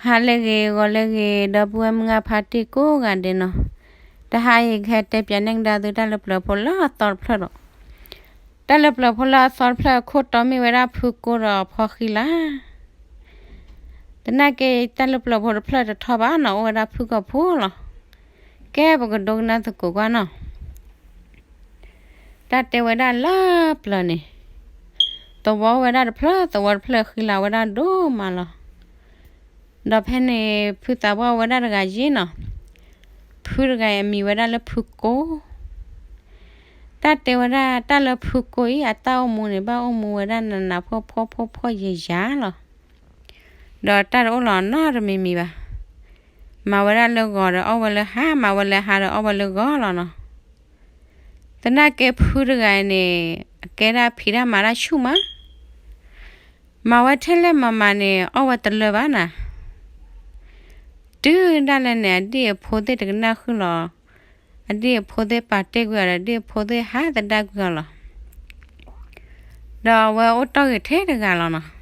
ဟါလၢအဂ့ၤ ဂီၤလၢအဂ့ၤ ဒီပုၢ်ဝဲၢ်မုၢ်ဂၢ်ဖါတံၢ်ကိးဂၤဒဲးနီၤ, တဟါအံၤကဟဲတဲပၠးနဲၣ်ကဒါသုတၢ်လၢပျၢၤဖိလၢအသီတဖျၢၣ်ဒီး, တၢ်လၢပျၢၤဖိလၢအသီတဖျၢၣ်အခိၣ်တီမ့ၢ်ဝဲဒၣ်ဖုကိဒီးဖီဃံလၤ သနာ်က့ တၢ်လၢပျၢၤဖိတဖျၢၣ်တထီဘၣ်နီၤ အိၣ်ဝဲဒၣ်ဖုကီၢ်ဖိလီၤ. ကဲပကဒိကနၣ်သကိးကွၢ်နီၤ, တၢ်တဲဝဲဒၣ်လၢပျၢၤန့ၣ်, သဝီအိၣ်ဝဲဒၣ်တဖျၢၣ် သဝီတဖျၢၣ်ဃံလၤဝဲဒၣ်ဒိၣ်မးလီၤ. ဒီးဖဲန့ၣ် ဖုသးပှၢ်အိၣ်ဝဲဒၣ်တဂၤယ့ၣ်နီၤ, ဖုတဂၤအံၤအမံၤဝဲဒၣ်လၢဖုကိ, တၢ်တဲဝဲဒၣ်တၢ်လၢဖုကိအံၤ အတၢ်အိၣ်မူန့ၣ် ဘၣ်အိၣ်မူဝဲဒၣ်နးနးဖှီၣ်ဖှီၣ်ဖှီၣ်ဖှီၣ်ယာ်ယာ်လီၤ. ဒီးတၢ်တအိၣ်လီၤနီတမံၤမံၤဘၣ်. မၤဝဲဒၣ်လၢဂီၤဒီးအီၣ်ဝဲလၢဟါ, မၤဝဲလၢဟါဒီးအီၣ်ဝဲလၢဂီၤလီၤနီၤ. သနာ်က့ဖုတဂၤအံၤန့ၣ် အကဲဒၣ်ဖံးတၢ်မၤတၢ်ဆူၣ်မး, မၤဝဲထဲလဲၣ်မၤမၤန့ၣ် အီၣ်ဝဲတလၢဘၣ်နၤ. တုၤဒၣ်လဲာ်န့ၣ် အဒံၣ်အဖိသ့ၣ်တကနၣ်ဃုာ်လီၤ. အဒံၣ်အဖိသ့ၣ်ပာ်တ့ၢ်ကွံာ်အီၤဒီး အဒံၣ်အဖိသ့ၣ်ဟးသဒၣ်ကွံာ်အီၤလီၤ. ဒီးအဝဲအိၣ်တီၢ်ဂ့ၤထဲတဂၤလီၤနီၤ.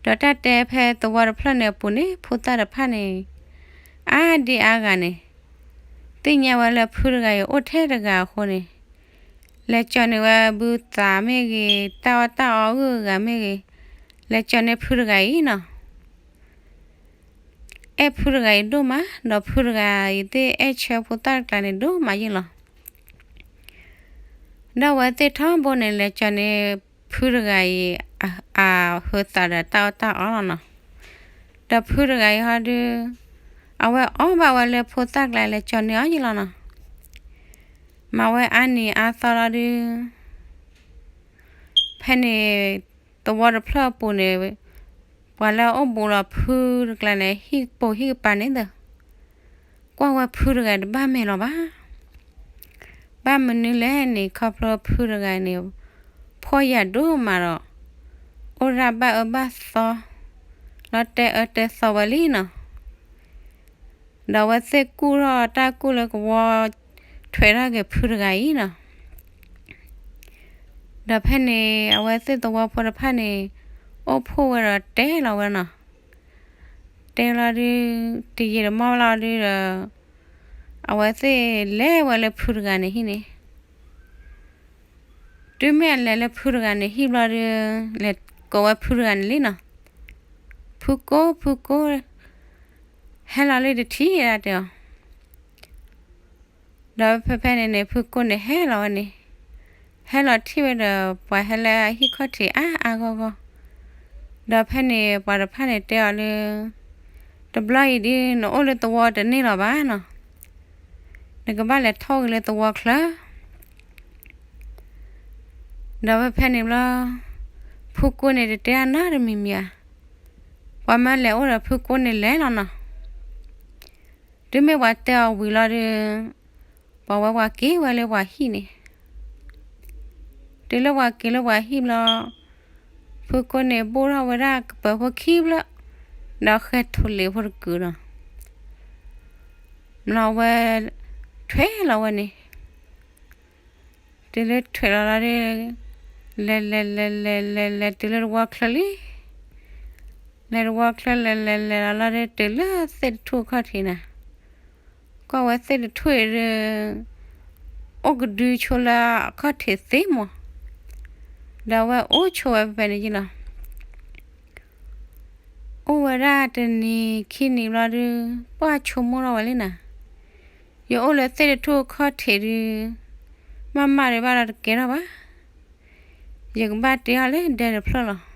ဒီးတၢ်တဲဖဲသဝီတဖျၢၣ်န့ၣ်အပူၤန့ၣ် ဖိသၣ်တဖၣ်န့ၣ် အါဒံအါဂၤန့ၣ် သ့ၣ်ညါဝဲလၢဖုတဂၤအံၤအိၣ်ထဲတဂၤအဃိန့ၣ်, လဲၤကၠီၤန့ၢ်ဝဲဘုသးမ့ၢ်ဂ့ၤ, တၢ်အီၣ်တၢ်အီဂုၤဂၤမ့ၢ်ဂ့ၤ, လဲၤကၠီၤန့ၢ်ဖုတဂၤအံၤနီၤ. အဲၣ်ဖုတဂၤအံၤဒိၣ်မး, ဒီးဖုတဂၤအံၤသ့ၣ်အဲၣ်ဆၢဖိသၣ်တကျါန့ၣ်ဒိၣ်မးယ့ၣ်လီၤ. ဒီးအဝဲသ့ၣ်ထီဘိန့ၣ် လဲၤကၠီၤန့ၢ်ဖုတဂၤအံၤ အဟၢသးဒီးတၢ်အီၣ်တၢ်အီလီၤနီၤ. ဒီးဖုတဂၤအံၤဟီဒုး အဝဲအီၣ်ဘၣ်ဝဲလၢဖိသၣ်ကျါလဲၤကၠီၤန့ၢ်အီၤယ့ၣ်လီၤနီၤ. မၤဝဲအါနံၤအါသီလီၤဒုး ဖဲန့ၣ် သဝီတဖျၢၣ်အပူၤန့ၣ် ပှၤလၢအအိၣ်ဘူးလီၤဖုတကျါန့ၣ် ဟံၣ်ပိာ်ဟံၣ်ကပၤန့ၣ်ဒီး ကွၢ်ဝဲဖုတဂၤတဘၣ်မဲာ်လီၤဘၣ်. ဘၣ်မနုၤလဲၣ်န့ၣ် ခီဖျိဖုတဂၤန့ၣ် ဖှီၣ်ယာ်ဒိၣ်မးဒီး အိၣ်ဒၣ်ဘၣ်အၢဘၣ်သီ လီၤတဲာ်အၢတဲာ်သီဝဲလံနီၤ. ဒီးအဝဲသ့ၣ်ကူၣ်ထီၣ်တၢ်ကူၣ်လၢကဝီထွဲးထီၣ်က့ၤဖုတဂၤအံၤနီၤ. ဒီးဖဲန့ၣ် အဝဲသ့ၣ်သဝီဖိတဖၣ်န့ၣ် အိၣ်ဖှိၣ်ဝဲဒီးတဲလီၤဝဲနီၤ. တဲလီၤဒုး တယံာ်တမီၢ်လီၤဒုးဒီး အဝဲသ့ၣ်လဲၤဝဲလၢဖုတဂၤန့ၣ်ဟံၣ်န့ၣ် တုၤမ့ၢ်အလဲၤလၢဖုတဂၤန့ၣ်ဟံၣ်ဘျီဒုး လဲၤကိးဝဲဖုတဂၤန့ၣ်လံနီၤ. ဖုကိ, ဖုကိ, ဟဲလီၤလၢတထံၣ်ဒၣ်တဲအီၤ. ဒီးဖဲဖဲန့ၣ်န့ၣ် ဖုကိန့ၣ်ဟဲလီၤဝဲန့ၣ်, ဟဲလီၤထံၣ်ဝဲဒီး ပှၤဟဲလၢအဟံၣ်ခီၣ်ထံးအါအါဂီၢ်ဂီၢ်, ဒီးဖဲန့ၣ် ပှၤတဖၣ်န့ၣ်တဲအီၤလၢ တဘျီအံၤဒုး နအိၣ်လၢသဝီတန့ၢ်လီၤဘၣ်နီၤ, နကဘၣ်လဲၤထီၣ်က့ၤလၢသဝီချၢ ဒီးဖဲဖဲန့ၣ်ဘျီ ဖုကိန့ၣ်တတဲအနီတမံၤမံၤဧါ, ပှၤမၢလဲၤအိၣ်ဒီးဖုကိန့ၣ်လဲၤလီၤနီၤ. တုၤမ့ၢ်ပှၤတဲအီၤဝံၤလီၤဒုး ပှၤဝဲပှၤက့ၤဝဲလၢပှၤဟံၣ်န့ၣ်, တုၤလၢပှၤက့ၤလၢပှၤဟံၣ်ဘျီ ဖုကိန့ၣ်ဘိၣ်ထီၣ်ဝဲဒၣ်ကပၢၤဖိခံဖျၢၣ်, ဒီးဃဲၤထိၣ်လ့ၤဖိတကုာ်နီၤ. ဘျီဝဲ ထွဲလီၤဝဲန့ၣ် တုၤလၢထွဲလီၤလီၤဒီး လဲၤလဲၤလဲၤလဲၤလဲၤလဲၤတုၤလၢတဝီချၢလံ. လဲၤတဝီချၢလဲၤလဲၤလဲၤလီၤလီၤဒီး တုၤလၢသ့ၣ်တထူၣ်အခီၣ်ထံးနၤ, ကွၢ်ဝဲသ့ၣ်တထူၣ်အံၤဒီး အိၣ်ကဒုဆိလၢအခီၣ်ထံးသ့မး, ဒီးအဝဲအိၣ်ဆိဝဲဖဲဖဲန့ၣ်ယ့ၣ်လီၤ. အိၣ်ဝဲဒၣ်တနံၤခံနံၤဘျီဒုး ပှၢ်ဆိကမိၣ်ထီၣ်ဝဲလံနၤ, ယအိၣ်လၢသ့ၣ်တထူၣ်အခီၣ်ထံးဒုး မ့ၢ်မးဒီးဘၣ်ဒီးတကဲထီၣ်ဘၣ်, ယကဘၣ်တ့အီၤလၢဒဲတဖျၢၣ်လီၤ.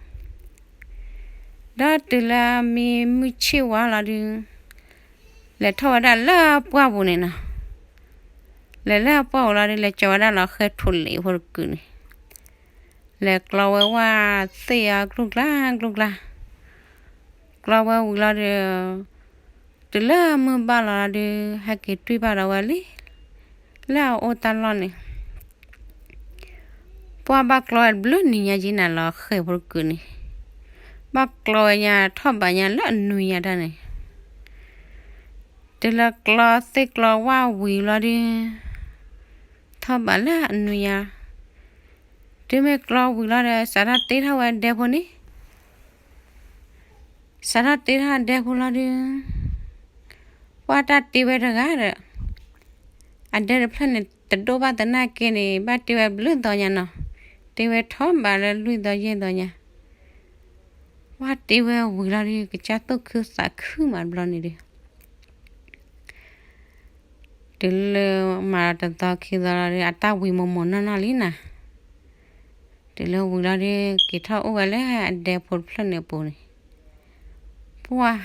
ဒီးတုၤလၢမံမုၢ်ဆ့ၣ်ဝါလီၤဒုး လဲၤထီၣ်ဝဲဒၣ်လၢပှၢ်ပူၤန့ၣ်နီၤ, လဲၤလၢပှၢ်ပူၤလီၤဒုး လဲၤကၠီၤဝဲဒၣ်လီၤဃဲၤထိၣ်လ့ၤဖိတကုာ်န့ၣ်, လဲၤကျီဝဲဝၣ်သ့ၣ်အီၤကျူၢ်ကျါကျူၢ်ကျါ, ကျီဝဲဝံၤလီၤဒီး တုၤလၢမုၢ်ဘၣ်လီၤဒုး ဟဲက့ၤတွံၢ်ဘၣ်ဒီးဝဲလံ လၢအအိၣ်တၢ်လီၢ်န့ၣ် ပှၢ်ဘၣ်ကျီဝဲတဘျုးနံၤညါက့နၤလီၤဃဲၤဖိတကုာ်န့ၣ်, ဘၣ်ကျီဝဲညါထီၣ်ဘးညါလၢအနွံညါတၢ်န့ၣ်, တုၤလၢကျီသ့ၣ်ကျီဝၣ်ဝံၤလီၤဒုး ထီၣ်ဘးလၢအနွံညါ, တုၤမ့ၢ်ကျီဝံၤလီၤဒီး စးထီၣ်တ့ထီၣ်ဝဲဒဲဖိန့ၣ် စးထီၣ်တ့ထီၣ်အဒဲဖိလီၤဒုး, ပှၢ်တၢ်တ့ဝဲတဂၤဒီး, အဒဲတဖျၢၣ်န့ၣ် တဒိၣ်ဘၣ်သနာ်က့န့ၣ် ဘၣ်တ့ဝဲဘျုးသီညါနီၤ, တ့ဝဲထီၣ်ဘးလၢလွံၢ်သီယဲၢ်သီညါ, ပှၢ်တ့ဝဲဝံၤလီၤဒုး ကစၢ်သူၣ်ခုသးခုမးတဘျီန့ၣ်ဒုး တုၤလၢမၤဒီးတသီခံသီလီၤဒုး အတၢ်ဝံၤမိၢ်မိၢ်နီၢ်နီၢ်လံနၤ, တုၤလၢဝံၤလီၤဒုး က့ၤထီၣ်အိၣ်ဝဲလၢအဒဲဖိတဖျၢၣ်န့ၣ်အပူၤန့ၣ်, ပှၢ်,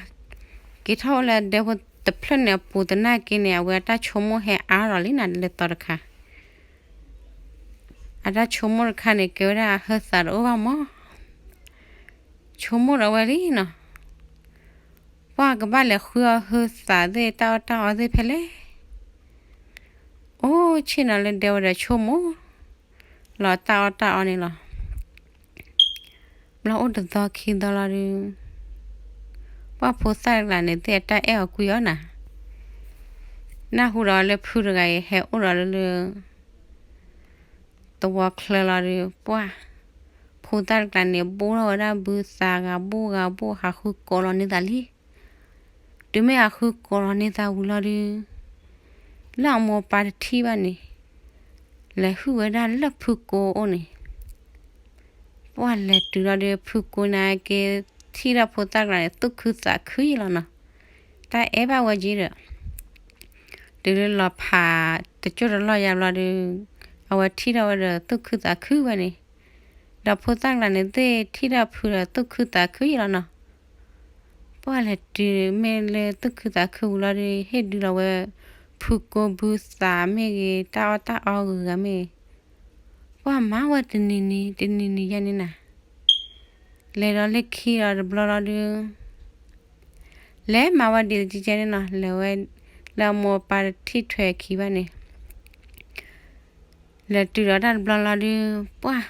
က့ၤထီၣ်အိၣ်လၢအဒဲဖိတဖျၢၣ်န့ၣ်အပူၤသနာ်က့န့ၣ် အဝဲအတၢ်ဆိကမိၣ်ဟဲအါထီၣ်လံနၤ လၢသီတခါ အတၢ်ဆိကမိၣ်တခါန့ၣ် ကဲဝဲဒၣ်အဟၢသးတအိၣ်ဘၣ်မး, ဆိကမိၣ်ဒီးဝဲလံနီၤ, ပှၢ်ကဘၣ်လဲၤဃုအီၣ်ဟုသးသ့ၣ် တၢ်အီၣ်တၢ်အီသ့ၣ်ဖဲလဲၣ်, အိၣ်ဆ့ၣ်နီၤလၢဒဲဝဲဒီးဆိကမိၣ်လီၤတၢ်အီၣ်တၢ်အီန့ၣ်လီၤ. ဘျီအိၣ်တသီခံသီလီၤဒုး, ပှၢ်ဖိသၣ်တကျးန့ၣ်သ့ၣ်အတၢ်အဲၣ်အီၤကွံအီၤနၤ, နၢ်ဟူဒီးလၢဖုတဂၤအံၤ ဟဲအိၣ်ဒီးလၢ သဝီချၢလီၤဒုး ပှၢ်, ဖိသၣ်တကျးန့ၣ် ဘိထီၣ်ဝဲဒၣ်ဘုသးဂၤဘိဂၤဘိ ဟးဃုကိးလီၤန့ၢ်သးလံ. တုၤမ့ၢ်ဟးဃုကိးလီၤန့ၢ်သးဝံၤလီၤဒုး, လၢအမိၢ်ပၢ်တထံၣ်ဘၣ်န့ၣ်, လဲၤဟုၣ်ဝဲဒၣ်လၢဖုကိအိၣ်န့ၣ် ပှၢ်လဲၤတုၤလီၤဒီး ဖုကိန့ၣ်က့ၤ ထံၣ်ထီၣ်ဖိသၣ်တကျးန့ၣ် သူၣ်ခုသးခုယဲလီၤနီၤ, တၢ်အဲၣ်ဘၣ်ဝဲက့ဒီး, တုၤလၢလီၤဖးတကၠိၢ်တလီၢ်ယါဘျီဒီး, အဝဲထံၣ်ထီၣ်ဝဲဒီးသူၣ်ခုသးခုဝဲန့ၣ်, ဒီးဖိသၣ်တကျးန့ၣ်သ့ၣ်ထံၣ်ထီၣ်ဖုဒီးသူၣ်ခုသးခုယဲလီၤနီၤ. ပှၢ်လဲၤတုၤမ့ၢ်လၢသူၣ်ခုသးခုဝံၤလီၤဒီး ဟ့ၣ်ဒုးလီၤဝဲ ဖုကိဘုသးမ့ၢ်ဂ့ၤ တၢ်အီၣ်တၢ်အီဂုၤဂၤမ့ၢ်ဂ့ၤ, ပှၢ်မၤဝဲတနံၤနံၤတနံၤနံၤယါန့ၣ်နၤ, လဲၤဒီးလၢခံဒီးတဘျီလီၤဒုး, လဲၤမၤဝဲဒ်လဲၣ်ကဲန့ၣ်နီၤ, လဲၤဝဲလၢအမိၢ်ပၢ်တထံၣ်ထွဲခံဘၣ်န့ၣ်, လဲၤတုၤဒီးတၢ်တဘျီလီၤဒုး, ပှၢ်,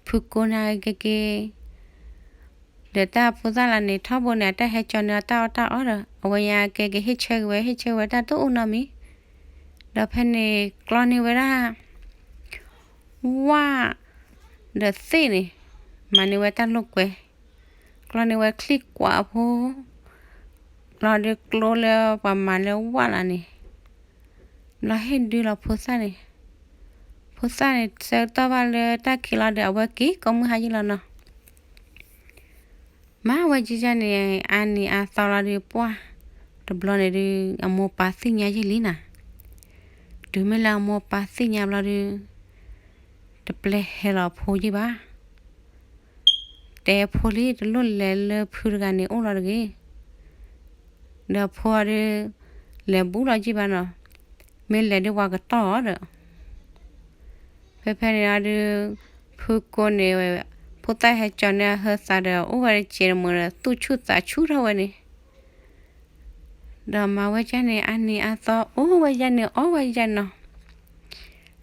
ဖုကိန့ၣ်က့ၤက့ၤ ဒီးတၢ်ဖိသၣ်လၢန့ၣ် ထီဘိန့ၣ် အတၢ်ဟဲကၠီန့ၢ်အီၤတၢ်အီၣ်တၢ်အီဒီး အဝဲညါက့ၤကဟ့ၣ်ဆၢက့ၤဝဲ ဟ့ၣ်ဆၢဝဲတၢ်တအိၣ်နီတမံၤ, ဒီးဖဲန့ၣ်ကျီန့ၢ်ဝဲဒၣ် ဝၣ်ဒီးသ့ၣ်န့ၣ် မၤန့ၢ်ဝဲတၢ်လိာ်ကွဲ, ကျီန့ၢ်ဝဲချံၣ်ကွးဖိ လီၤဒုးကျိလၢပှၤမၤလၢဝၣ်လၢန့ၣ် လီၤဟ့ၣ်ဒုးလီၤဖိသၣ်န့ၣ်, ဖိသၣ်န့ၣ် ဆၢကတီၢ်ဘၣ်လၢတၢ်ခံးလီၤဒီး အဝဲက့ၤကိးမုၢ်ဟါယံာ်လီၤနီၤ. မၤဝဲကဲကဲန့ၣ် အါနံၤအါသီလီၤဒုး ပှၢ်, တဘျီန့ၣ်ဒုး အမိၢ်ပၢ်သ့ၣ်ညါယံာ်လံနၤ. တုၤမ့ၢ်လၢအမိၢ်ပၢ်သ့ၣ်ညါဘျီဒုး တပျဲဟဲလီၤအဖိယံာ်ဘၣ်. တဲအဖိလံ တလိၣ်လဲၤလၢဖုတဂၤန့ၣ်အိၣ်လီၤတဂ့ၤ. ဒီးအဖိအီၤဒုး လဲၤဘူးလီၤယံာ်ဘၣ်နီၤ, မ့ၢ်လဲၤဒုးပှၤကတီၢ်အီၤဒီး ဖဲဖဲန့ၣ်အီၤဒုး ဖုကိန့ၣ် ဖိသၣ်ဟဲကၠီန့ၢ်အဟၢသးဒီး အိၣ်ဝဲတစဲးတမှဲၤဒီး သူၣ်ဆူၣ်သးဆူၣ်ထီၣ်ဝဲန့ၣ် ဒီးမၤဝဲကဲန့ၣ် အါနံၤအါသီ အိၣ်ဝဲယဲန့ၣ် အီၣ်ဝဲယဲနီၤ.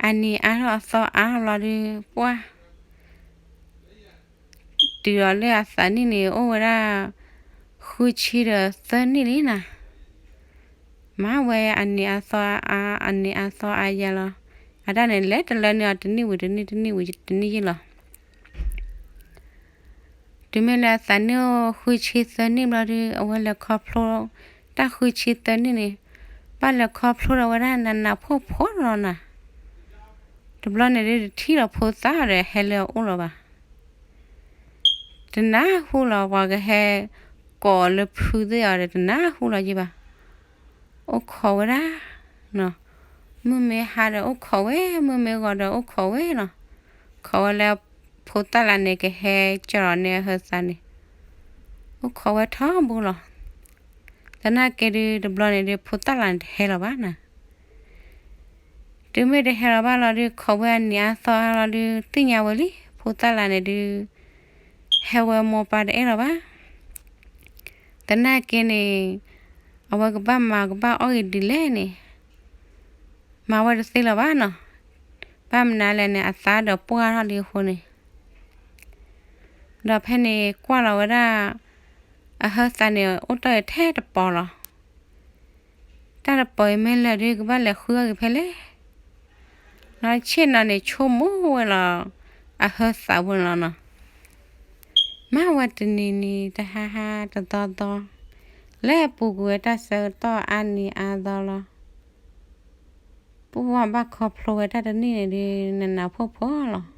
အနံၤအါထီၣ်အသီအါလီၤဒုး ပှၢ်, တုၤအီၤလၢအသးနံၣ်န့ၣ် အိၣ်ဝဲဒၣ် ဃုဆံဒီးသၢနံၣ်လံနၤ. မၤဝဲအနံၤအါသီအါ အနံၤအါသီအါယဲလီၤ. အတၢ်န့ၣ် လဲၤတလၢန့ၢ်အီၤတနံၣ်ဝံၤတနံၣ် တနံၣ်ဝံၤတနံၣ်ယံာ်လီၤ. တုၤမ့ၢ်လၢအသးနံၣ်အိၣ်ဃုဆံသၢနံၣ်ဘျီဒုး အဝဲလဲၤခီဖျိ တၢ်ဃုဆံသၢနံၣ်န့ၣ် ဘၣ်လဲၤခီဖျိဒီးဝဲဒၣ်နးနးဖှီၣ်ဖှီၣ်လီၤနၤ. တဘျီန့ၣ်ဒုး တထံၣ်လီၤဖိသၣ်ဒီးဟဲလၢအအိၣ်လီၤဘၣ်. တနၢ်ဟူလီၤ ပှၤကဟဲကိးလၢဖုသ့ၣ်အီၤဒီး တနၢ်ဟူလီၤယံာ်ဘၣ်. အိၣ်ခိးဝဲဒၣ် မုၢ်မ့ၢ်ဟါဒီးအိၣ်ခိးဝဲ, မုၢ်မ့ၢ်ဂီၤဒီးအိၣ်ခိးဝဲနီၤ. ခိးဝဲလၢဖိသၣ်လၢန့ၣ် ကဟဲကၠီၤန့ၢ်အဟၢသးန့ၣ် အိၣ်ခိးဝဲထီဘိလီၤ. သနာ်က့ဒုး တဘျီန့ၣ်ဒုး ဖိသၣ်လၢန့ၣ်တဟဲလီၤဘၣ်နၤ. တုၤမ့ၢ်တဟဲလီၤဘၣ်လီၤဒုး ခိးဝဲအနံၤအါသီအါလီၤဒုး သ့ၣ်ညါဝဲလံ ဖိသၣ်လၢန့ၣ်ဒုး ဟဲဝဲမိၢ်ပၢ်တအဲၣ်လီၤဘၣ်. သနာ်က့န့ၣ် အဝဲကဘၣ်မၤကဘၣ်အီၣ်ဂ့ၤဒ်လဲၣ်န့ၣ် မၤဝဲတသ့လၢၤဘၣ်နီၤ. ဘၣ်မနုၤလဲၣ်န့ၣ် အသးဒီးပှၢ်ထီၣ်လံအဃိန့ၣ် ဒီးဖဲန့ၣ်ကွၢ်လီၤဝဲဒၣ် အဟၢသးန့ၣ် အိၣ်တ့ၢ်ထဲတပီၤလီၤ. တၢ်တပီၤအံၤမ့ၢ်လၢာ်ဒုး ကဘၣ်လဲၤဃုအီၣ်ဂ့ၤဖဲလဲၣ်. လီၤဆ့ၣ်နီၤန့ၣ် ဆိကမိၣ်ဝဲလီၤ အဟၢသးဝဲန့ၣ်လီၤနီၤ. မၤဝဲတနံၤနံၤ တဟါဟါတသီသီ, လဲၤပူၤကွံာ်ဝဲတၢ်ဆၢကတီၢ်အါနံၤအါသီလီၤ. ပူၤဝဲဘၣ်ခီဖျိဝဲတၢ်တနံၣ်န့ၣ်ဒုး နးနးဖှီၣ်ဖှီၣ်လီၤ.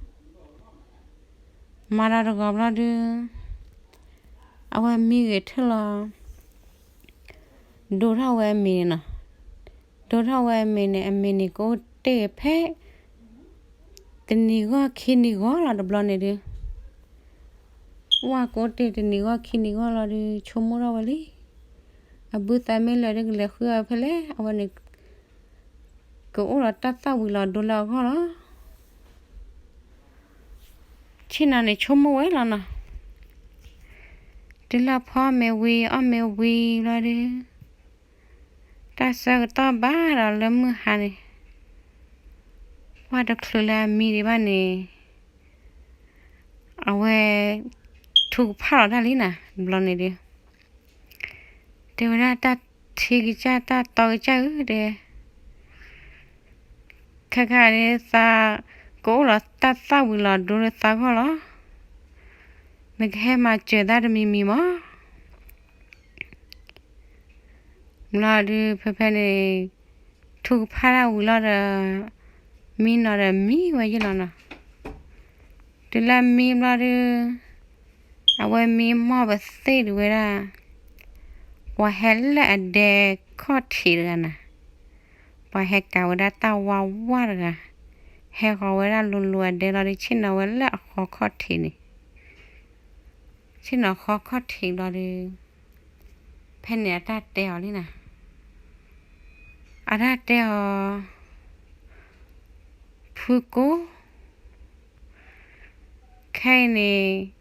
မၤဒီးတဂီၤဘျီဒုး အဝဲမံဂဲၤထၢၣ်လီၤ. ဒိထီၣ်ဝဲအမံၤန့ၣ်နီၤ. ဒိထီၣ်ဝဲအမံၤန့ၣ် အမံၤန့ၣ်ကအိၣ်တ့ၢ်ဖဲ တနံၤဂီၢ်ခံနံၤဂီၢ်လီၤတဘျီန့ၣ်ဒုး ဝဲကအိၣ်တ့ၢ်တနံၤဂီၢ်ခံနံၤဂီၢ်လီၤဒုး ဆိကမိၣ်ထီၣ်ဝဲလံ. အဘုသးမ့ၢ်လၢာ်ဒုးကလဲၤဃုအီၤဖဲလဲၣ် အဝဲန့ၣ် ကအိၣ်ဒီးတၢ်သၣ်ဝံၤလီၤဒိလၢအဂီၢ်လီၤ. ဆ့ၣ်နီၤန့ၣ်ဆိကမိၣ်ဝဲလီၤနီၤ. တုၤလၢဖီမ့ၤဝံၤအီၣ်မ့ၤဝံၤလီၤဒုး တၢ်ဆၢကတီၢ်ဘၣ်ဒီးလၢမုၢ်ဟါန့ၣ် ပှၢ်တချုးလၢအမံဒံးဘၣ်န့ၣ် အဝဲ ထုကဖၣ်လီၤတၢ်လံနီၤ တဘျီန့ၣ်ဒုး တဲဝဲဒၣ်တၢ်ထံကစၢ်တၢ်တီကစၢ်ဧၢ တဲ ခဲခါန့ၣ်သး ကအိၣ်လီၤတၢ်သၣ်ဝံၤလီၤဒိလၢသးဂီၢ်လီၤ. နကဟဲမၤစၢၤသးတမံၤမံၤမး ဘျီဒုးဖဲဖဲန့ၣ် ထုကဖၣ်တၢ်ဝံၤလီၤဒီး မံနီၤဒီးမံဝဲယဲၢ်လီၤနီၤ. တုၤလၢမံဘျီဒုး အဝဲမံမီၢ်ပသ့ၣ်ဒုးဝဲဒၣ် ပှၤဟဲလၢအဒဲခီၣ်ထံးတဂၤနီၤ. ပှၤဟဲကၤဝဲဒၣ်တၢ်ဝါဝါတဂၤ ဟဲဃီၤဝဲဒၣ်လိၤလိၤအဒဲလီၤဒုး ဆ့ၣ်နီၤဝဲလၢအဃီခီၣ်ထံးန့ၣ် ဆ့ၣ်နီၤဃီခီၣ်ထံးဘျီဒုး ဖဲန့ၣ်အတၢ်တဲအီၤလံနီၤ. အတၢ်တဲအီၤ ဖုကိ, ခဲအံၤန့ၣ်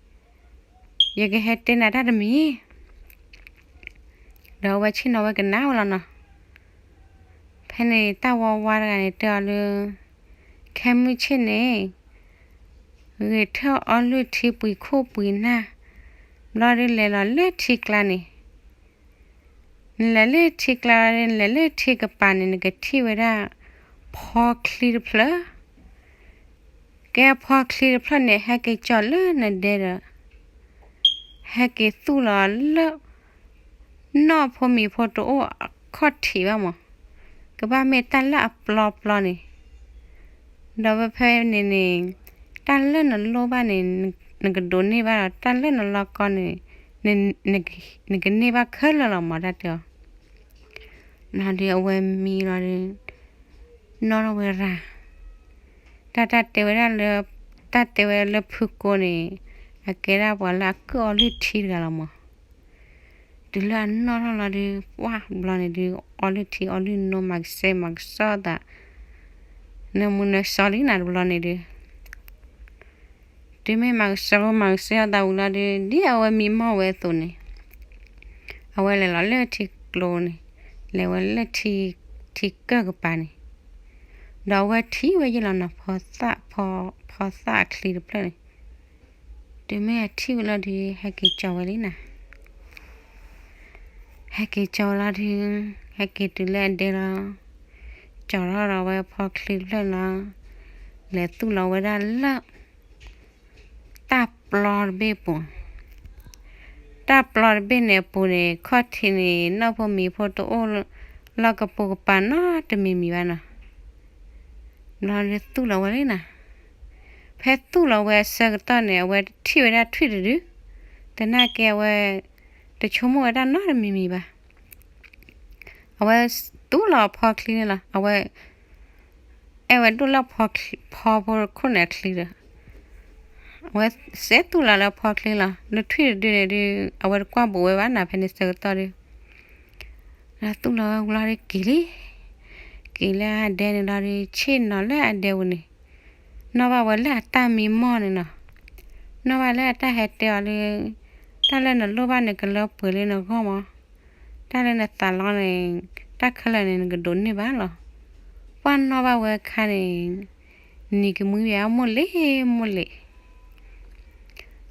ယကဟဲတဲနၤတၢ်တမံၤ ဒီးအဝဲဆ့ၣ်နီၤဝဲကနၣ်ဝဲလီၤနီၤ. ဖဲန့ၣ်တၢ်ဝါဝါတဂၤန့ၣ်တဲအီၤလၢ ခဲမုၢ်ဆ့ၣ်န့ၣ် ဂဲၤထၢၣ်အီလုၢ်ထံပှံၤခိၣ်ပှံၤနၢ် ဘျီဒုးလဲၤလီၤလၢထံကျါန့ၣ် နလဲၤလၢထံကျါ နလဲၤလၢထံကပၤန့ၣ် နကထံၣ်ဝဲဒၣ် ဖီချံတဖျၢၣ် ကဲဖီချံတဖျၢၣ်န့ၣ် ဟဲက့ၤကၠီၤလၢနဒဲဒီး ဟဲက့ၤသူၣ်လီၤလၢ နီၢ်ဖိမံၤဖိတအိၣ်အခီၣ်ထံးဘၣ်မး, ကဘၣ်မ့ၢ်တၢ်လၢအပျီပျီန့ၣ်, ဒီးဝဲဖဲန့ၣ်န့ၣ် တၢ်လၢနလိၣ်ဘၣ်န့ၣ် နကဒိးန့ၢ်ဘၣ်ဒီး တၢ်လၢနလီၢ်ကီန့ၣ် နကန့ၢ်ဘၣ်ခဲလၢာ်လီၤမး တၢ်တဲအီၤ. လီၤဒုးအဝဲမံလီၤဒုး နီၣ်ထီၣ်ဝဲရၤ, တၢ်တၢ်တဲဝဲဒၣ်လၢ တၢ်တဲဝဲလၢဖုကိန့ၣ် အကဲဒၣ်ပှၤလၢအကုၢ်အီလုၢ်ထံတဂၤလီၤမး. တုၤလၢအနီၣ်ထီၣ်လီၤဒုး ပှၢ်ဘျီန့ၣ်ဒုး အီလုၢ်ထံအီလုၢ်နိ မၤကစဲမၤကစီၣ်သး နၢမူနၢဆှီလံနၤတဘျီန့ၣ်ဒုး တုၤမ့ၢ်မၤကဆှီမၤကဆှီအသးဝံၤလီၤဒုး ဒ်အဝဲမံမီၢ်ဝဲအသိးန့ၣ်, အဝဲလဲၤလီၤလၢထံကျိန့ၣ်, လဲၤဝဲလၢထံ, ထံကၢၢ်ကပၤန့ၣ်, ဒီးအဝဲထံၣ်ဝဲယဲၢ်လီၤနီၤ ဖီသၣ်, ဖီသၣ်အချံတဖျၢၣ်န့ၣ်, တုၤမ့ၢ်အထံၣ်ဝဲလီၤဒုး ဟဲက့ၤကၠီၤဝဲလံနၤ ဟဲက့ၤကၠီၤဝဲလီၤဒုး, ဟဲက့ၤတုၤလၢအဒဲလီၤ, ကၠီၤထီၣ်ဒီးဝဲဖီချံတဖျၢၣ်လီၤ, လဲၤသူၣ်လီၤဝဲဒၣ်လၢ တၢ်ပျီတဘ့ၣ်ပူၤ, တၢ်ပျီတဘ့ၣ်န့ၣ်အပူၤန့ၣ် ခီၣ်ထံးန့ၣ် နီၢ်ဖိမံၤဖိတအိၣ်လီၤကပိာ်ကပၤနီတမံၤမံၤဘၣ်နီၤ. ဘျီဒုးသူၣ်လီၤဝဲလံနၤ, ဖဲသူၣ်လီၤဝဲအဆၢကတီၢ်န့ၣ် အဝဲထံၣ်ဝဲဒၣ်ထွံၣ်တဒု, သနာ်က့အဝဲ တဆိကမိၣ်ဝဲဒၣ်နီတမံၤမံၤဘၣ်. အဝဲသူၣ်လီၤဖီချံန့ၣ်လီၤ, အဝဲ အဲၣ်ဝဲဒိၣ်လၢဖီချံ, ဖီဖိတခိၣ်န့ၣ်အချံဒီး, အဝဲစဲးသူၣ်လီၤလၢဖီချံလီၤ, လၢထွံၣ်တဒုန့ၣ်ဒုး အဝဲတကွၢ်ဘူးဝဲဘၣ်နၤ ဖဲန့ၣ်ဆၢကတီၢ်ဒုး, လၢသူၣ်လီၤဝဲဝံၤလီၤဒုးက့ၤလံ, က့ၤလၢအဒဲန့ၣ်လီၤဒုး ဆ့ၣ်နီၤလၢအဒဲပူၤန့ၣ်, နီၣ်ဘၣ်ဝဲလၢအတၢ်မံမီၢ်န့ၣ်နီၤ, နီၣ်ဘၣ်လၢအတၢ်ဟဲတဲအီၤလၢ တၢ်လၢနလိၣ်ဘၣ်န့ၣ် ကလၢပှဲၤလၢနဂီၢ်မး, တၢ်လၢနသးလီန့ၣ် တၢ်ခဲလၢာ်န့ၣ် နကဒိးန့ၢ်ဘၣ်လီၤ. ပှၢ်နီၣ်ဘၣ်ဝဲအခါန့ၣ် နံၤကမှံဝဲအမိၢ်လ့ၤမိၢ်လ့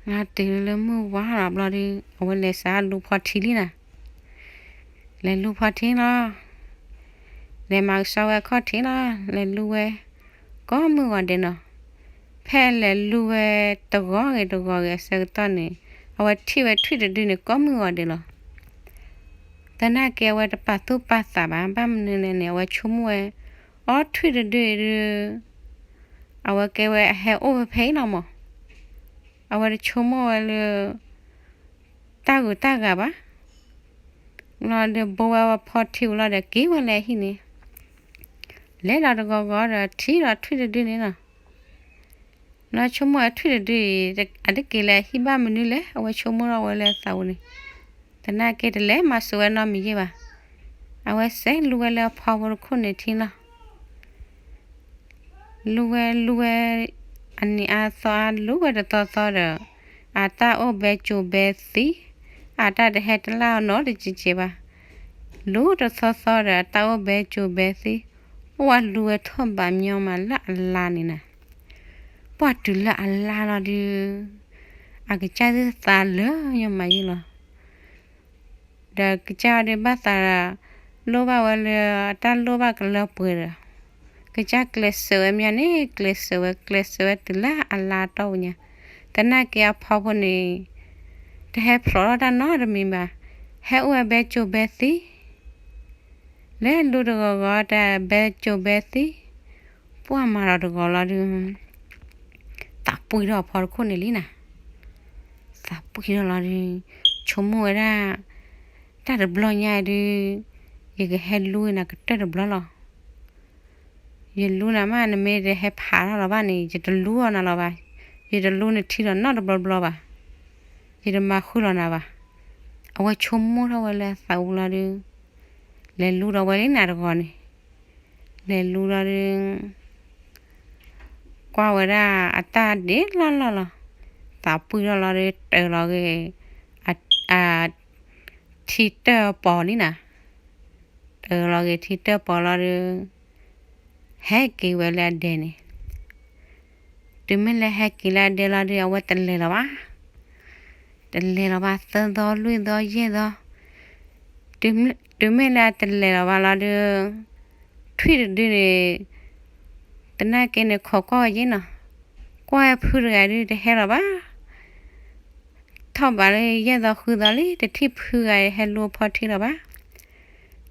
ၤ, တုၤလၢမုၢ်ဝါလီၤဘျီဒုး အဝဲလဲၤစးလူဖီထံလံနၤ, လဲၤလူဖီထံလီၤ, လဲၤမၤကဆှီဝဲအခီၣ်ထံးလီၤ, လဲၤလူဝဲ ကိးမုၢ်ဂီၤဒဲးနီၤ, ဖဲလဲၤလူဝဲတဂီၤဂ့ၤတဂီၤဂ့ၤအဆၢကတီၢ်န့ၣ် အဝဲထံၣ်ဝဲထွံၣ်တဒုန့ၣ် ကိးမုၢ်ဂီၤဒဲးလီၤ. သနာ်က့အဝဲတပာ်သူၣ်ပာ်သးဘၣ်, ဘၣ်မနုၤလဲၣ်န့ၣ် အဝဲဆိကမိၣ်ဝဲ, အိ ထွံၣ်တဒုအံၤဒုး, အဝဲကဲဝဲအဟဲအိၣ်ဝဲဖဲအံၤလီၤမး. အဝဲတဆိကမိၣ်ဝဲလၢ တၢ်ဂုၤတၢ်ဂၤဘၣ်. လီၤဒီးဘိဝဲဝဲဖီထံဝံၤလီၤဒီးက့ၤဝဲလၢအဟံၣ်န့ၣ်, လဲၤဒီးတဂီၤဂီၤဒီးထံၣ်ဒီးထွံၣ်တဒုန့ၣ်လီၤ. လီၤဆိကမိၣ်ဝဲထွံၣ်တဒုအံၤ အတက့ၤလၢအဟံၣ်ဘၣ်မနုၤလဲၣ်, အဝဲဆိကမိၣ်ထီၣ်ဝဲလၢအသးပူၤန့ၣ်, သနာ်က့တလဲၤမၤစၢၤဝဲနီတမံၤယဲၢ်ဘၣ်. အဝဲစဲးလူဝဲလၢအဖီဖိတခိၣ်န့ၣ်ထံလီၤ. လူဝဲလူဝဲ, အနံၤအါသီအါလူဝဲတသီသီဒီး, အတၢ်အိၣ်ဘဲကိၤဘဲသံ, အတၢ်တဟဲတလၢ်အီၤနီတစဲးစဲးဘၣ်. လူတသီသီဒီးအတၢ်အိၣ်ဘဲကိၤဘဲသံ, ပှၢ်လူဝဲထီၣ်ဘးညီမးလၢအလါန့ၣ်နၤ. ပှၢ်တုၤလၢအလါလီၤဒုး, အကစၢ်ဒုးသးလၢာ်ညီမးယုၢ်လီၤ. ဒီးကစၢ်ဒုးဘၣ်သး, လိၣ်ဘၣ်ဝဲလၢအတၢ်လိၣ်ဘၣ်ကလၢပှဲၤဒီး, ကစၢ်ကျဲးစၢးဝဲမးန့ၣ် ကျဲးစၢးဝဲ ကျဲးစၢးဝဲတုၤလၢအလါတီၢ်ပူၤညါ, သနာ်က့အဖီဖိန့ၣ် တဟဲဖျိးထီၣ်တၢ်နီတမံၤဘၣ်. ဟဲအိၣ်ဝဲဘဲကိၤဘဲသံ လဲၤလူတဂီၤဂီၤတၢ်ဘဲကိၤဘဲသံ, ပှၢ်မၤဒီးတဂီၤလီၤဒုး, သးပှံၢ်ထီၣ်အဖီတခိၣ်န့ၣ်လံနၤ. သးပှံၢ်ထီၣ်လီၤဒုး, ဆိကမိၣ်ဝဲဒၣ်, တၢ်တဘျီညါဒုး, ယကဟဲလူနၤကတၢၢ်တဘျီလီၤ. ယလူနၤမး နမ့ၢ်တဟဲဖးထီၣ်လီၤဘၣ်န့ၣ် ယတလူအီၤနၤလီၤဘၣ်. ယတလူနထံဒီးနီတဘျီဘျီဘၣ်. ယတမၤဃုာ်လီၤနၤဘၣ်. အဝဲဆိကမိၣ်ထီၣ်ဝဲလၢအသးပူၤလီၤဒုး, လဲၤလူဒီးဝဲလံနၤတဂီၤန့ၣ်, လဲၤလူလီၤဒုး, ကွၢ်ဝဲဒၣ်အတၢ်ဒ့လီၢ်လီၢ်လီၤ. သးပှံၢ်ထီၣ်လီၤဒုး တၢၤလီၤဂ့ၤ, အ, အ, ထံတၢၣ်ပီၤလံနၤ. တၢၤလီၤဂ့ၤထံတၢၣ်ပီၤလီၤဒုး, ဟဲက့ၤဝဲလၢအဒဲန့ၣ်. တုၤမ့ၢ်လၢဟဲက့ၤလၢအဒဲလီၤဒုး အဝဲတလဲၤလီၤဘၣ်. တလဲၤလီၤဘၣ်သၢသီလွံၢ်သီယဲၢ်သီ, တုၤမ့ၢ်လၢအတလဲၤလီၤဘၣ်လီၤဒုး, ထွံၣ်တဒုန့ၣ်, သနာ်က့န့ၣ်ခိးကွၢ်ဝဲယဲနီၤ, ကွၢ်ဝဲဖုတဂၤဒုးတဟဲလီၤဘၣ်. ထီၣ်ဘးလၢယဲၢ်သီဃုသီလံ တထံၣ်ဖုဂၤဟဲလူအဖီထံလီၤဘၣ်.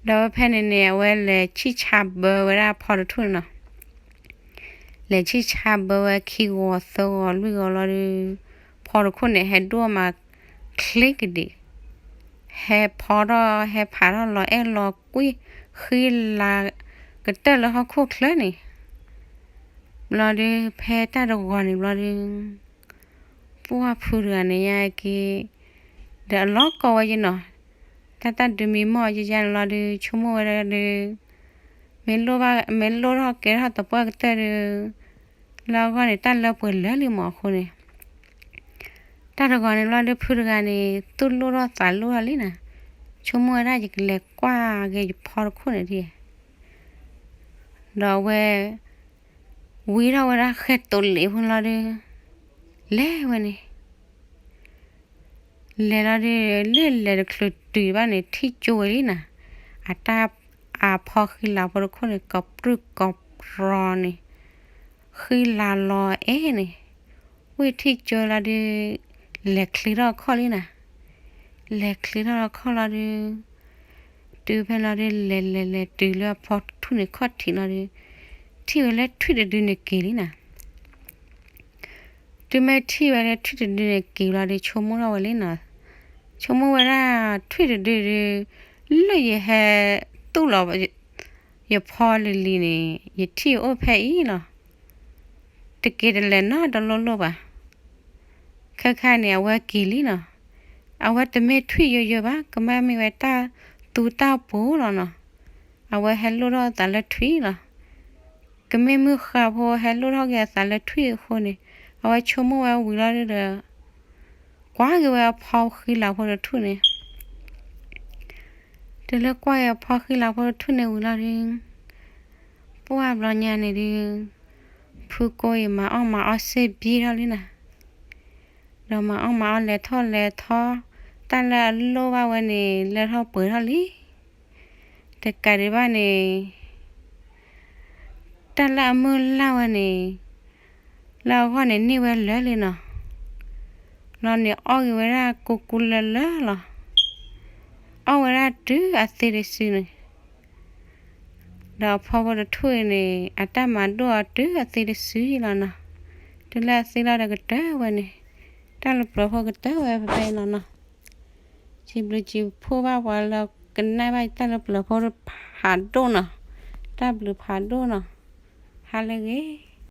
ဒီးဝဲဖဲန့ၣ်န့ၣ် အဝဲလဲၤဆံၣ်ဆါဘၢဝဲဒၣ်ဖီတထူၣ်န့ၣ်နီၤ. လဲၤဆံၣ်ဆါဘၢဝဲခံဂီၤသၢဂီၤလွံၢ်ဂီၤလီၤဒုး, ဖီတခိၣ်န့ၣ်ဟဲဒိၣ်မးချ့ကဒံး, ဟဲဖီထီၣ် ဟဲဖးထီၣ်လီၤအဲၣ်လီၤကွံ ဃံလၤကတၢၢ်လၢဟီၣ်ခိၣ်ချၢန့ၣ် ဘျီဒုး ဖဲတၢ်တဂီၤန့ၣ်ဘျီဒုး ပှၢ်ဖုတဂၤန့ၣ်ညါက့ၤ, ဒီးအလီၤကီဝဲယနီၤ, တၢ်တၢ်ဒုးမံမီၢ်ယယါန့ၣ်လီၤဒုး ဆိကမိၣ်ဝဲဒၣ်ဒုး, မ့ၢ်လိၣ်ဘၣ် မ့ၢ်လိၣ်ထီၣ်ကဲထီၣ်သပှၢ်ကတၢၢ်ဒုး, လၢအဂီၢ်န့ၣ် တၢ်လၢပှဲၤလၢာ်လံမးအဃိန့ၣ် တၢ်တဂီၤန့ၣ်လီၤဒုး ဖုတဂၤန့ၣ် သူၣ်လိၣ်ထီၣ်သးလိၣ်ထီၣ်လံနၤ, ဆိကမိၣ်ဝဲဒၣ်ယကလဲၤကွၢ်က့ၤယဖီတခိၣ်န့ၣ်ဒ်, ဒီးအဝဲ ဝံထီၣ်ဝဲဒၣ်ဃဲးတိာ်လ့ၤဖိလီၤဒုး, လဲၤဝဲန့ၣ် လဲၤလီၤဒုး လၢလဲၤတချုးတုၤဘၣ်န့ၣ် ထံၣ်ကၠိဝဲလံနၤ, အတၢ်အဖီဃံလၤဖိတခိၣ်န့ၣ် ကပြုၢ်ကပြီၤန့ၣ်, ဃံလၤလီၤအဲၣ်န့ၣ်, ဝံထံၣ်ကၠိလီၤဒုး, လဲၤချ့ထီၣ်အခီၣ်လံနၤ, လဲၤချ့ထီၣ်အခီၣ်လီၤဒုး, တုၤဖဲလီၤဒုး လဲၤလဲၤလဲၤတုၤလၢအဖီတထူၣ်န့ၣ်ခီၣ်ထံးလီၤဒုး, ထံၣ်ဝဲလၢထွံၣ်တဒုန့ၣ်က့ၤလံနၤ တုၤမ့ၢ်ထံၣ်ဝဲလၢထွံၣ်တဒုန့ၣ်က့ၤလီၤဒီး ဆိကမိၣ်ထီၣ်ဝဲလံနီၤ, ဆိကမိၣ်ဝဲဒၣ်ထွံၣ်တဒုဒုး, လၢယဟဲသူၣ်လီၤ ယဖီလံၤလံၤန့ၣ် ယထံၣ်အိၣ်ဖဲအံၤလီၤ, တက့ၤတလဲၤနီတလိၣ်လိၣ်ဘၣ်. ခဲခါန့ၣ် အဝဲက့ၤလံနီၤ, အဝဲတမ့ၢ်ထွံၣ်ယိယိဘၣ် ကဘၣ်မ့ၢ်ဝဲတၢ်သူတၢ်ပူၤလီၤနီၤ, အဝဲဟဲလိၣ်ထီၣ်အသးလၢထွံၣ်လီၤ. ကမ့ၢ်မုၢ်ဃါဖိဟဲလိၣ်ထီၣ်က့ၤအသးလၢထွံၣ်အဃိန့ၣ်, အဝဲဆိကမိၣ်ဝဲဝံၤလီၤဒုးဒီး, ကွၢ်က့ၤဝဲအဖီဃံလၤဖိတထူၣ်န့ၣ်, တုၤလၢကွၢ်က့ၤအဖီဃံလၤဖိတထူၣ်န့ၣ်ဝံၤလီၤဒုး, ပှၢ်ဘျီညါန့ၣ်ဒုး, ဖုကိအံၤမၤအီၣ်မၤအီၣ်စ့ၢ်ဘံထီၣ်လံနၤ, ဒီးမၤအီၣ်မၤအီၣ်လဲၤထီၣ်လဲၤထီ, တၢ်လၢအလိၣ်ဘၣ်ဝဲန့ၣ် လၢထီၣ်ပှဲၤထီၣ်လံ. တကးဒံးဘၣ်န့ၣ်, တၢ်လၢအမုၢ်လၢ်ဝဲန့ၣ်, လၢအဂီၢ်န့ၣ်န့ၢ်ဝဲလၢာ်လံနီၤ. ဘျီန့ၣ်အီၣ်ဂ့ၤဝဲဒၣ်ကူကူလၢလၢလီၤ. အီၣ်ဝဲဒၣ်တုၤအသ့တစုန့ၣ်, ဒီးအဖီဖိတထူၣ်အံၤန့ၣ် အတၢ်မၤဒိၣ်အီၤတုၤအသ့တစုလီၤနီၤ. တုၤလၢအသ့လီၤဒီးကတၢၢ်ဝဲန့ၣ်, တၢ်လၢပျၢၤဖိကတၢၢ်ဝဲဖဲဖဲလီၤနီၤ. စံးဘျုးစံးဖှိၣ်ဘၣ်ပှၤလၢကနၣ်ဘၣ်တၢ်လၢပျၢၤဖိဖးဒိၣ်နီၤ, တၢ်ဘျုးဖးဒိၣ်နီၤ, ဟါလၢအဂ့ၤ.